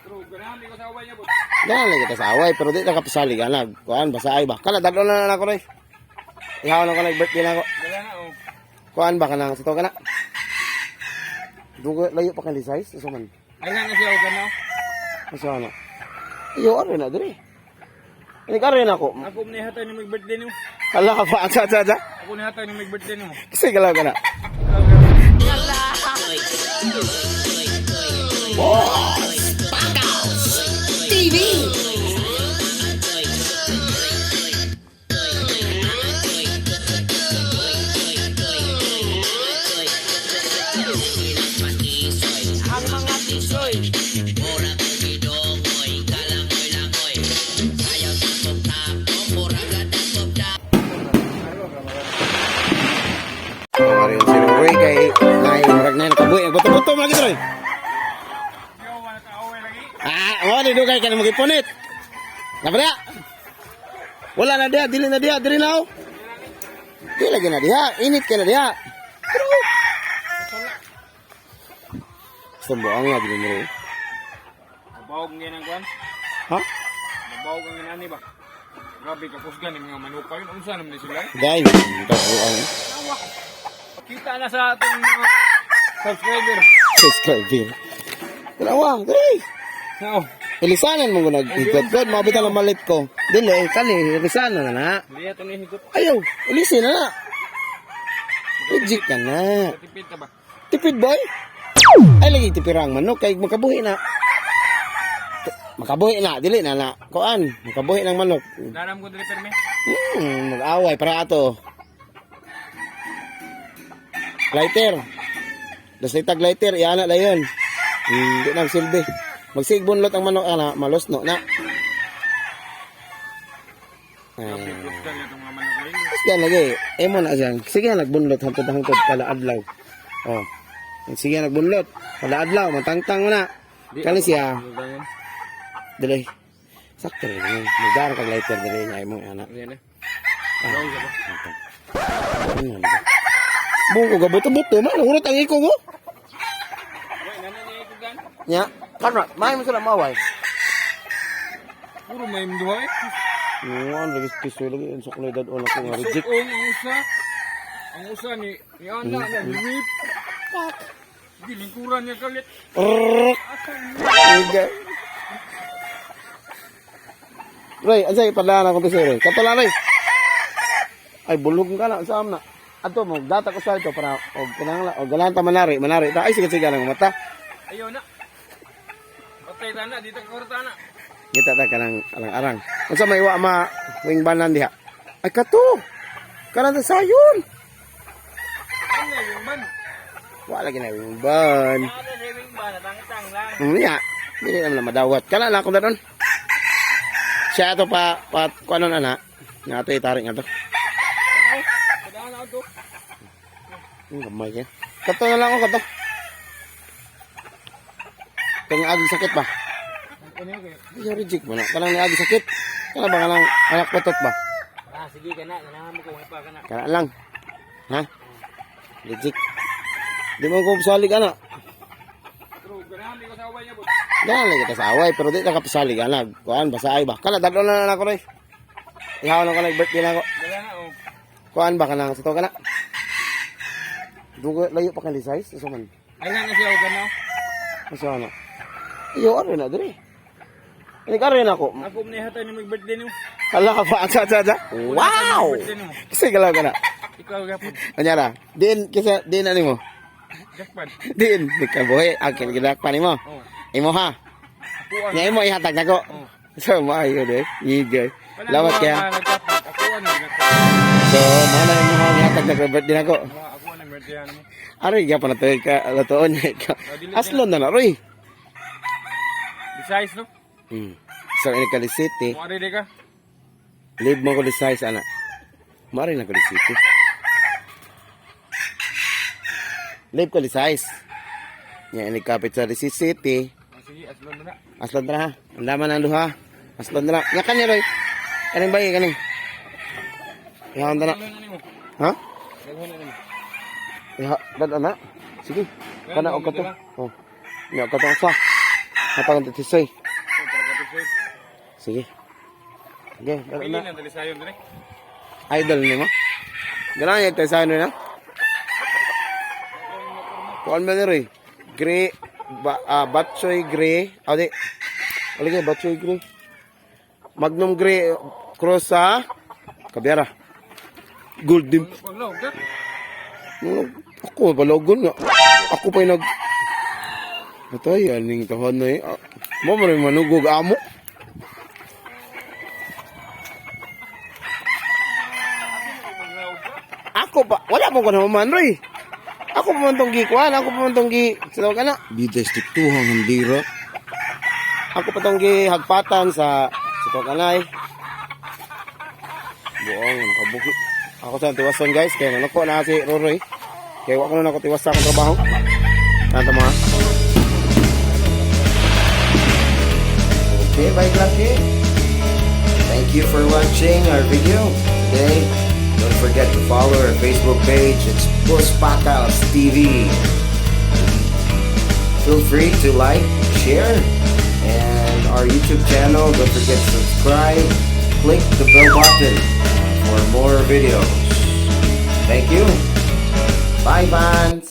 Pero ganahan ko sa away niya po. Ganahan lagi ta sa away pero di ta kapasalig anag. Kuan basa ay ba. Kana dadlo na na ako Roy. Ihaw na ko nag birthday na ako. Dala na oh. Kuan ba kanang sa to kana? Dugo layo pa kan size usa man. Ay na siya og kana. Usa na. Iyo ano na diri. Ini karon ako. Ako ni hatay ni mag birthday nimo. Hala ka pa asa asa asa. Ako ni hatay ni mag birthday nimo. Kasi galaw ka na. TV. Ang mga tisoy. Karon si Roy kay nay murag nay nakabuhi nagbuto-buto man lagi Roy. Yo wala ka away lagi. Ah, mo di dugay ka na magipunit. Nabra. Wala na diha, dili na diha, diri na oh. Di lagi na diha, init ka na diha. Pero Sumbo ang nga dili mo. Roy. Mabawog ang ginang kuan. Ha? Mabawog ang ginani ba? Grabe ka kusgan ni mga manuka yun. Unsa naman ni sila? Dai, kabuang. Kita na sa atong mga subscriber. Subscriber. Dalawa, diri. Sao? Ilisanan mo nag ikot-kot, mabitan ang malit ko. Dili, eh, kani, ilisanan na na. Liya to ni higot. Ayaw, ulisin na na. Reject ka na. Tipid ta ba? Tipid boy. Ay lagi tipirang manok kay makabuhi na. Makabuhi na, dili na na. Kuan, makabuhi ng manok. Daram ko diri perme. Mag-away para ato. Lighter. Das tag lighter, iana na yun. Di na silbi. Magsigbunlot ang manok ana, malos no na. Grabe kusgan ni atong mga manuka yun. Tapos lagi, emo na siya. Sige, nagbunlot hangtod-hangtod pala adlaw. Oh. Sige, nagbunlot. Pala adlaw, matangtang mo na. Kani siya, dali. Sakto rin yun. Magdaro kag lighter dali niya imo ana. Yan na. Bawog siya ba? Ano na? Buong ko gabuto-buto man, urot ang iko ko. Wait, nana ni ikugan. Nya, kana, may mo sila maway. Puro may mduhay. Ano, lagi piso lagi ang suklay dad ko nga reject. Suong ang usa. Ang usa ni ni ana na whip. Gilingkuran niya kalit. Rrrr. Iga. Roy, asa ipadala na akong piso, Roy? Katala, Roy. Ay, bulog ka na. Saan na? Ato mo, data ko sa ito para o kinahanglan o ganahan ta manari, manari ta. Ay, sige sige lang mata. Ayaw na. Patay ta na dito ka korta na. Kita ta kanang arang-arang. Unsa may wa ma wing banan diha? Ay kato. Kanang ta sayon. Ano yung ban? Wa lagi na wing ban. Ano sa wing ban? Tangtang lang. Niya. Dili naman na madawat. Kana na ako na doon. Siya ato pa pa kuno na na. Nga ato itarik nga to. Padaan na to. Ang gamay niya. Kato na lang ako kato. Kanya agi sakit ba? Ano yun kayo? Ay, reject mo na. Kanang niagi sakit. Kana ba kanang anak patot ba? Ah, sige ka na. Ganahan mo kung ipa ka na. Kana lang. Ha? Reject. Di mo ko salig ana. Pero ganahan ko sa away niya po. Ganahan lagi ta sa away pero di ta kapasalig ana. Kuan basa ay ba. Kana dadlo na na ako Roy. Ihaw na ko nag birthday na ako. Dala na oh. Kuan ba kanang sa to kana? Dugo layo pa kan size usa man. Ay na siya og kana. Usa na. Iyo ano na diri. Ini karon ako. Ako ni hatay ni mag birthday nimo. Hala ka pa asa asa asa. Wow. Kasi galaw ka na. Ikaw gapon. Anyara, diin kisa diin ani mo. Jackpan. Diin nikabuhi akin gidakpan nimo. Oh. Imo ha. Ako ang Nya imo ihatag nako. Oh. So maayo de. Igay. Lawat kaya. Ako ang nagkapon. So mao na imo ang ihatag nako birthday nako. Ako ang birthday mo. Aray gyapon na to ka latuon ka. Aslon na na roy. Besides no. So ini ka city. Mo ari ka. Leave mo ko di size ana. Mari na ko di city. Leave ko di size. Nya ini kapit sa di city. Ah, sige, aslon na. Aslon na ha. Ang laman ang duha. Aslon na. Nya kani Roy. Kaning bayi kaning. Ihawan na. Daghan na nimo. Ha? Daghan na nimo. Iha, dad ana. Sige. Kana og kato. Oh. Nya kato sa. Hatagan ta tisoy. Oh, talaga tisoy. Sige. Sige, dali Pili na. na talisayon dire. Idol nimo. Ganahan yung talisayon na? Kuan ba diri? Gray ba, batchoy gray. Ah, di. Aligi, batchoy gray. Magnum gray cross sa Kabyara. Golden. Paglaw ka. Ano, ako, balogon nga. Ako pa'y nag. Patay, aning tahan na eh. Ah, mo mo rin manugog amo. Paglaw ka. Ako pa, wala mo ko naman, Roy. Ako pa man tong gikuan, ako pa man tong gi. Sa ka na. Bida istiktuhang handira. Ako pa tong gihagpatan sa tawag kanay. Buong kabuhi. Ako sa tiwason, guys, kaya nanuko na si Roroy. Kaya wa ko na ako tiwas sa akong trabaho. Tanto mga. Okay, bye, Lucky. Thank you for watching our video today. Don't forget to follow our Facebook page. It's Puspakals TV. Feel free to like, share, and our YouTube channel. Don't forget to subscribe. Click the bell button for more videos. Thank you. Bye, fans.